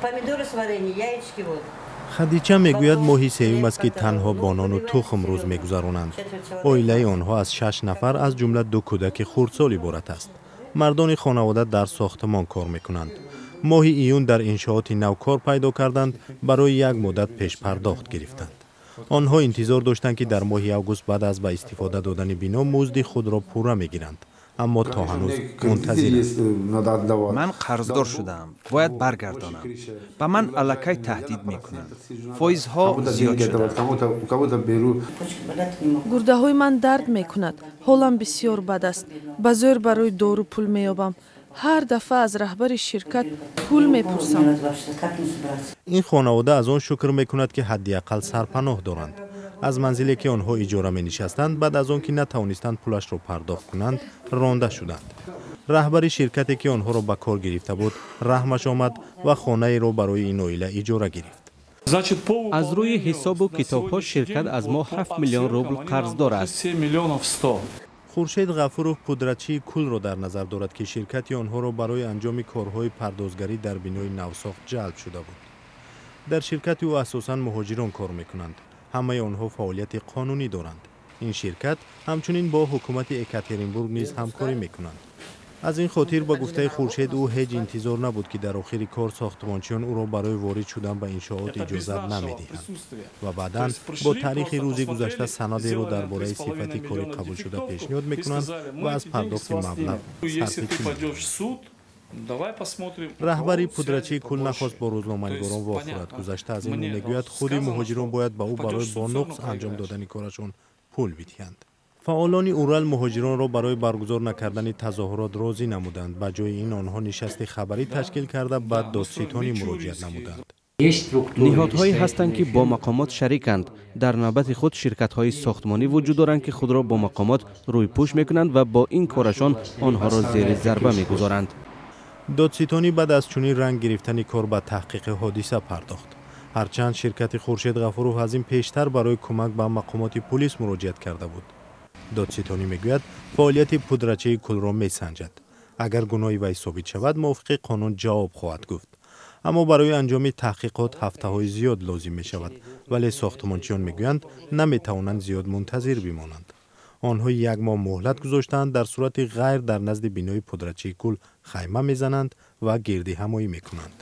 Помидоры с вареньем, яички вот. Хадича мегӯяд, моҳи сеюм аст, ки танҳо бо нону тухм рӯз мегузаронанд. Оилаи онҳо аз шаш нафар, аз ҷумла ду кӯдаки хурдсол, иборат аст. Мардони хонавода дар сохтмон кор мекунанд. Моҳи июн дар иншооти нав кор пайдо карданд, барои як муддат пешпардохт гирифтанд. Онҳо интизор доштанд, ки дар моҳи август баъд аз ба истифода додани бино музди худро пурра мегиранд, аммо то ҳанӯз мунтазиранд. Ман қарздор шудаам, бояд баргардонам. Ба ман аллакай таҳдид мекунанд, фоизҳо зиёд шуданд. Гурдаҳои ман дард мекунад, ҳолам бисёр бад аст. Ба зӯр барои дору пул меёбам. Ҳар дафъа аз раҳбари ширкат пул мепурсам. Ин хонавода аз он шукр мекунад, ки ҳадди ақал сарпаноҳ доранд. Аз манзиле, ки онҳо иҷора менишастанд, баъд аз он ки натавонистанд пулашро пардохт кунанд, ронда шуданд. Раҳбари ширкате, ки онҳоро ба кор гирифта буд, раҳмаш омад ва хонаеро барои ин оила иҷора гирифт. Аз рӯи ҳисобу китобҳо ширкат аз мо 7 миллион рубл қарздор аст. Хуршед Ғафуров пудратчии кулро дар назар дорад, ки ширкати онҳоро барои анҷоми корҳои пардозгарӣ дар бинои навсохт ҷалб шуда буд. Дар ширкати ӯ асосан муҳоҷирон кор мекунанд. Ҳамаи онҳо фаъолияти қонунӣ доранд. Ин ширкат ҳамчунин бо ҳукумати Екатеринбург низ ҳамкорӣ мекунанд. Аз ин хотир, ба гуфтаи Хуршед, ӯ ҳеҷ интизор набуд, ки дар охири кор сохтмончиён ӯро барои ворид шудан ба иншоот иҷозат намедиҳанд ва баъдан бо таърихи рӯзи гузашта санадеро дар бораи сифати кори қабулшуда пешниҳод мекунанд ва аз пардохти маблағ сарпечӣ. Раҳбари пудратчии кул нахост бо рӯзноманигорон вохӯрад. Гузашта аз ин, ӯ мегӯяд, худи муҳоҷирон бояд ба ӯ барои бо нуқс анҷом додани корашон пул бидиҳанд. Фаъолони Урал муҳоҷиронро барои баргузор накардани тазоҳурот розӣ намуданд. Ба ҷои ин онҳо нишасти хабарӣ ташкил карда, ба додситонӣ муроҷиат намуданд. Ниҳодҳое ҳастанд, ки бо мақомот шариканд. Дар навбати худ ширкатҳои сохтмонӣ вуҷуд доранд, ки худро бо мақомот рӯйпӯш мекунанд ва бо ин корашон онҳоро зери зарба мегузоранд. Додситонӣ баъд аз чунин ранг гирифтани кор ба таҳқиқи ҳодиса пардохт. Ҳарчанд ширкати Хуршед Ғафуров аз ин пештар барои кӯмак ба мақомоти пулис муроҷиат карда буд. Додситонӣ мегӯяд, фаъолияти пудратчии кулро месанҷад. Агар гуноҳи вай собит шавад, мувофиқи қонун ҷавоб хоҳад гуфт. Аммо барои анҷоми таҳқиқот ҳафтаҳои зиёд лозим мешавад, вале сохтмончиён мегӯянд, наметавонанд зиёд мунтазир бимонанд. Онҳо як моҳ муҳлат гузоштаанд, дар сурати ғайр дар назди бинои пудратчии кул хайма мезананд ва гирдиҳамоӣ мекунанд.